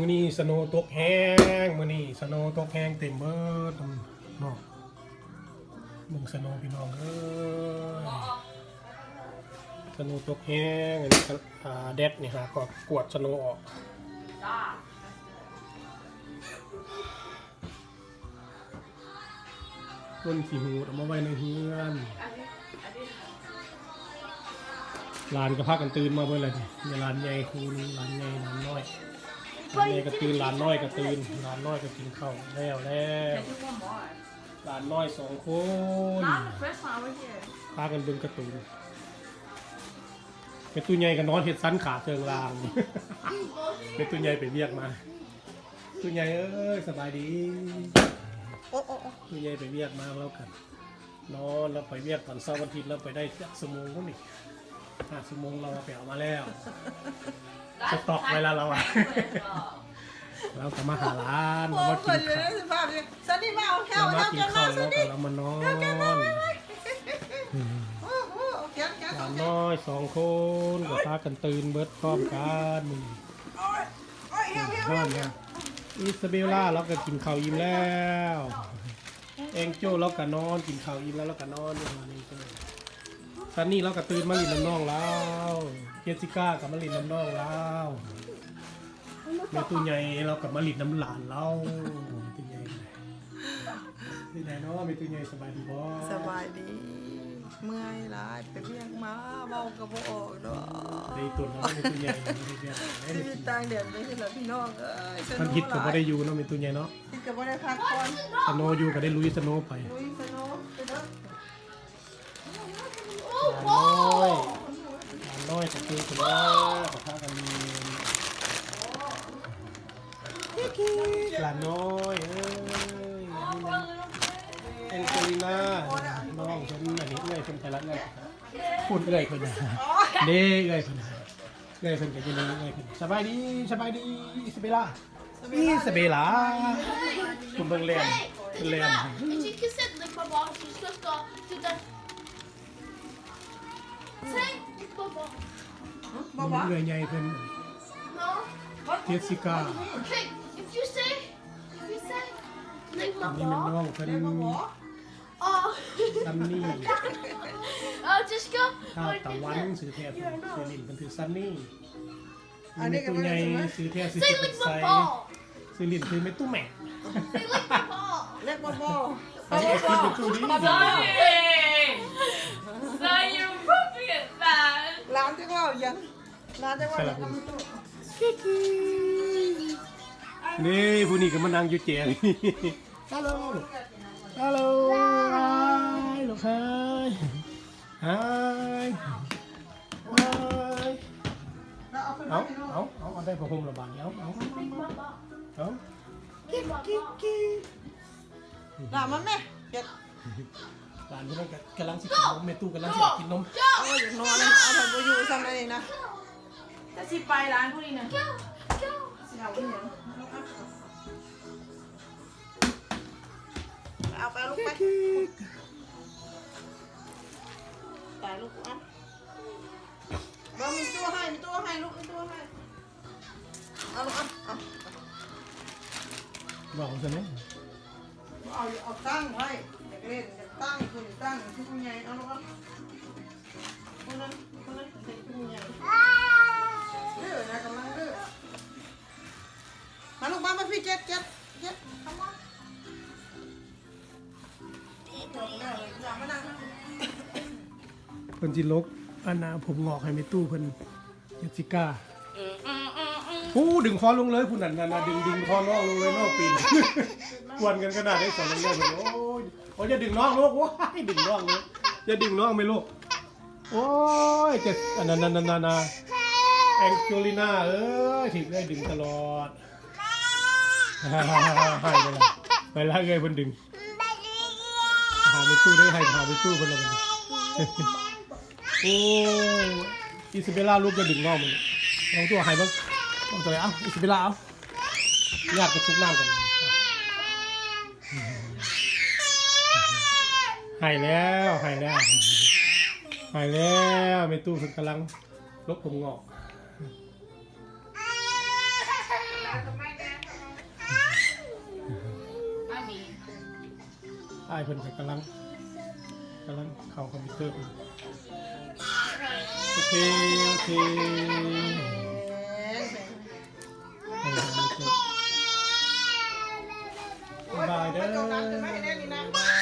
ມື້ນີ້ສະໂນຕົກແຮງ ມື້ນີ້ສະໂນຕົກແຮງເຕັມເບີດເນາະ. ເບິ່ງສະໂນພີ່ນ້ອງເອີຍ ສະໂນຕົກແຮງ. ອັນນີ້ກໍ ອາ ແດດນີ້ຫາກໍກວາດສະໂນອອກ. ຕົ້ນຂີ້ຫູດເອົາມາໄວ້ໃນເຮືອນ. ຫຼານກໍພາກັນຕື່ນມາເບິດແລ້ວນີ້ ມີຫຼານໃຫຍ່ຄູ່ໜຶ່ງ ຫຼານໃຫຍ່ ຫຼານນ້ອຍ. ຫຼານໃຫຍ່ກໍຕື່ນ ຫຼານນ້ອຍກໍຕື່ນ ຫຼານນ້ອຍກໍກິນເຂົ້າແລ້ວແລ້ວ. ຫຼານນ້ອຍສອງຄົນ Mom, the first one over here. ພາກັນເບິ່ງກາຕູນ. ແມ່ຕູ້ໃຫຍ່ກໍນອນເຮັດສັນຂາເຄື່ອງລ່າງ. ແມ່ຕູ້ໃຫຍ່ໄປວຽກມາ. ຕູ້ໃຫຍ່ເອີຍ ສະບາຍດີ. ໂອ້ ໂອ້ ໂອ້ ຕູ້ໃຫຍ່ໄປວຽກມາ ລາວກໍນອນ. ລາວໄປວຽກຕອນເຊົ້າວັນທິດ ລາວໄປໄດ້ຈັກຊົ່ວໂມງພຸ້ນນີ້ ຫ້າຊົ່ວໂມງ ລາວວ່າໄປເອົາມາແລ້ວ. ສະຕັອກໄວ້ແລ້ວ ລາວວ່າ. ລາວກໍມາຫາຫຼານ ລາວມາກິນເຂົ້າ. ສັນນີ້ມາເອົາແຂ້ວ ລາວມາກິນເຂົ້າ ແລ້ວກໍລາວມານອນ. ໂອ້ໂຫ ເອົາແຂນ ແຂນ ຫຼານນ້ອຍສອງຄົນກໍພາກັນຕື່ນເບິດພ້ອມກັນມື້ນີ້. ໂອ້ຍ ໂອ້ຍ ແຮວ ແຮວ ແຮວ. ອິຊາເບລາລາວກໍກິນເຂົ້າອີ່ມແລ້ວ. ແອງໂຈ້ລາວກໍນອນ ກິນເຂົ້າອີ່ມແລ້ວລາວກໍນອນຢູ່. ຊັນນີ້ລາວກໍຕື່ນມາຫຼິ້ນນຳນ້ອງລາວ. ເຈສຊິກ້າກໍມາຫຼິ້ນນຳນ້ອງລາວ. ແມ່ຕູ້ໃຫຍ່ລາວກໍມາຫຼິ້ນນຳຫຼານລາວ. ແມ່ຕູ້ໃຫຍ່ ເປັນໃດເນາະ ແມ່ຕູ້ໃຫຍ່ ສະບາຍດີບໍ່? ສະບາຍດີ. ເມື່ອຍຫຼາຍ ໄປວຽກມາ ເວົ້າກໍບໍ່ອອກດອກ. ໄດ້ຕົນເນາະ ແມ່ຕູ້ໃຫຍ່ ໄດ້ວຽກຫຼາຍ. ຊີວິດຕ່າງແດນເປັນຈັ່ງຊີ້ລະພີ່ນ້ອງເອີຍ. ມັນຄິດກໍບໍ່ໄດ້ຢູ່ເນາະ ແມ່ຕູ້ໃຫຍ່ເນາະ. ຄິດກໍບໍ່ໄດ້ພັກຜ່ອນ. ສະໂນຢູ່ກໍໄດ້ລຸຍສະໂນໄປ. ລຸຍສະໂນໄປເດີ. ຫຼານນ້ອຍ ຫຼານນ້ອຍກໍຕື່ນຂຶ້ນມາ ກໍພາກັນຫຼິ້ນ. ຫຼານນ້ອຍເອີຍ ອັນນີ້ນະ ແອງໂກລີນາ ນ້ອງເພິ່ນ ອັນນີ້ເອື້ອຍເພິ່ນ ໄປລະເອື້ອຍ ພຸ້ນເອື້ອຍເພິ່ນ ເດ້ເອື້ອຍເພິ່ນ ເອື້ອຍເພິ່ນກໍຢູ່ນີ້ ເອື້ອຍເພິ່ນ. ສະບາຍດີ ສະບາຍດີ ອິຊາເບລາ. ອິຊາເບລາ ຄຸນເບິ່ງແລ່ນ ເພິ່ນແລ່ນ. If you can say lick my balls, you just go to the, say lick my balls. ເອື້ອຍໃຫຍ່ເພິ່ນ No. ເຈສຊິກ້າ. Okay, if you say, if you say lick my balls. ອັນນີ້ແມ່ນນ້ອງເພິ່ນ. ອໍ ຊັນນີ້ ເອີ just go. ທາດຕາວັນ ຊື່ແທ້ເພິ່ນ ຊື່ຫຼິ້ນເພິ່ນຊື່ຊັນນີ້. ອັນນີ້ກໍແມ່ນໃຫຍ່ ຊື່ແທ້ຊື່ Say lick my balls. ຊື່ຫຼິ້ນຄືແມ່ຕູ້ແໝ່. Say lick my balls. ເລັກບໍ່ບໍ່ ເອົາໄປກິນແມ່ຕູ້ດີ. Sorry. Sorry, you broke it, man. ຫຼານຈະເວົ້າຫຍັງ? ຫຼານຈະເວົ້າຫຍັງກັບແມ່ຕູ້? ນີ້ ຜູ້ນີ້ກໍມານັ່ງຢູ່ແຈນີ້. ຮັລໂຫຼ ຮັລໂຫຼ ຮາຍ ລູກເອີຍ ຮາຍ ຮາຍ. ເອົາ ເອົາ ເອົາ ເອົາ ໄດ້ຜ້າຫົ່ມລະບາດນີ້ ເອົາ ເອົາ ເອົາ ເອົາ. ກິກ ກິກ ກິກ. ລາມາແມ່ ເຮັດ. ຫຼານຜູ້ນັ້ນກໍກຳລັງຊິກິນນົມ ແມ່ຕູ້ກຳລັງຊິກິນນົມ. ໂອ້ຍ ຢາກນອນແລ້ວ ເອົາໄປບໍ່ຢູ່ຊ້ຳໃດນີ້ນະ. ຈະຊິໄປຫຼານຜູ້ນີ້ນະ ຊິເອົາອີ່ຫຍັງ? ເອົາໄປ ເອົາລູກໄປ. ຕາຍລູກ ເອົາ ບໍ່ມີຕູ້ໃຫ້ ມີຕູ້ໃຫ້ລູກ ມີຕູ້ໃຫ້. ເອົາລູກ ເອົາ ເອົາ ເວົ້າຊັ້ນເນາະ. ເອົາ ເອົາຕັ້ງໄວ້ ຢາກຫຼິ້ນ ຢາກຕັ້ງ ຜູ້ນີ້ຕັ້ງ ຄືຜູ້ໃຫຍ່. ເອົາລູກ ເອົາ ຜູ້ນັ້ນ ຜູ້ນັ້ນເປັນຜູ້ໃຫຍ່ ດື້ນະ ກຳລັງດື້. ມາລູກ ມາ ມາພີ້ ເຈັດ ເຈັດ ເຈັດ ເຂົ້າມາ. ເພິ່ນຊິລົກ ອັນນະ ຜົມງອກໃຫ້ແມ່ຕູ້ເພິ່ນ ເຈສຊິກ້າ. ໂອ້ ດຶງຄໍລົງເລີຍ ຜູ້ນັ້ນນະ ດຶງ ດຶງຄໍນ້ອງລົງເລີຍ ນ້ອງປີນ. ກວນກັນຂະໜາດໃດ ສອງຄົນນີ້. ໂອ້ຍ ໂອ້ຍ ຢ່າດຶງນ້ອງລູກ ໂອ້ຍ ດຶງນ້ອງເລີຍ ຢ່າດຶງນ້ອງແມ່ລູກ. ໂອ້ຍ ຈະ ອັນນັ້ນ ອັນນັ້ນ ອັນນັ້ນ ແອງໂຈລີນາເອີຍ ຖືກເອື້ອຍດຶງຕະຫຼອດ. ໄປລະ ໄປລະ ເອື້ອຍເພິ່ນດຶງ. ຫາແມ່ຕູ້ເດີ ໃຫ້ຫາແມ່ຕູ້ເພິ່ນລະບັດນີ້. ໂອ້ ອິຊາເບລາ ລູກ ຢ່າດຶງນ້ອງມັນ. ລອງຕົວະໃຫ້ເບິ່ງ ລອງຕົວະໃຫ້. ເອົາ ອິຊາເບລາ ເອົາ ຍາດໄປທຸກນ້ຳກັນ. ໃຫ້ແລ້ວ ໃຫ້ແລ້ວ ໃຫ້ແລ້ວ. ແມ່ຕູ້ເພິ່ນກຳລັງລົກຜົມງອກ. ອ້າຍເພິ່ນກໍກຳລັງ ກຳລັງເຂົ້າຄອມພິວເຕີ. ໂອເຄ ໂອເຄ ບາຍບາຍເດີ.